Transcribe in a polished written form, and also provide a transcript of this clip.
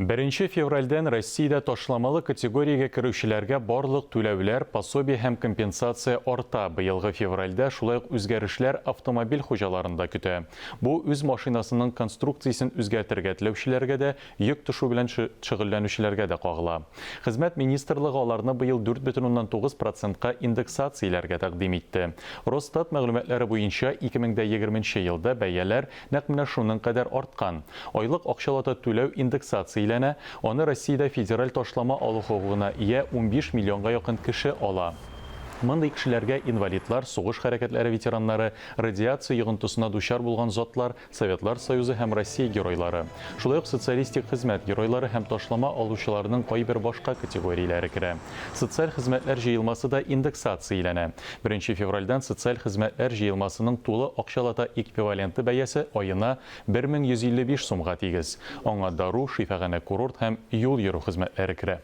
Беренче февральдән Россиядә ташламалы категориягә керүчеләргә барлык түләүләр, пособие һәм компенсация арта. Быелгы февральдә шулай ук үзгәрешләр автомобиль хуҗаларын да көтә. Бу үз машинасының конструкциясен үзгәртергә теләүчеләргә дә, йөк ташу белән шөгыльләнүчеләргә дә кагыла. Хезмәт министрлыгы аларны быел 4,9 процентка индексацияләргә тәкъдим итте. Росстат мәгълүматлары буенча, 2020 нче елда бәяләр Нәкъ менә шуның кадәр арткан. Айлык акчалата түләү индексацияләнә, аны Россиядә федераль ташлама алу хокукына ия 15 миллионга якын кеше ала. Мондый кешеләргә инвалидлар, сугыш хәрәкәтләре ветераннары, радиация йогынтысына дучар булган затлар, Советлар Союзы һәм Россия Геройлары, шулай ук социалистик хезмәт геройлары һәм ташлама алучыларның кайбер башка категорияләре керә. Социаль хезмәтләр җыелмасы да индексацияләнә. Беренче февральдән социаль хезмәтләр җыелмасының тулы акчалата эквиваленты бәясе аена 1155 сумга тигез. Аңа дару, шифаханә-курорт һәм юл йөрү хезмәтләре керә.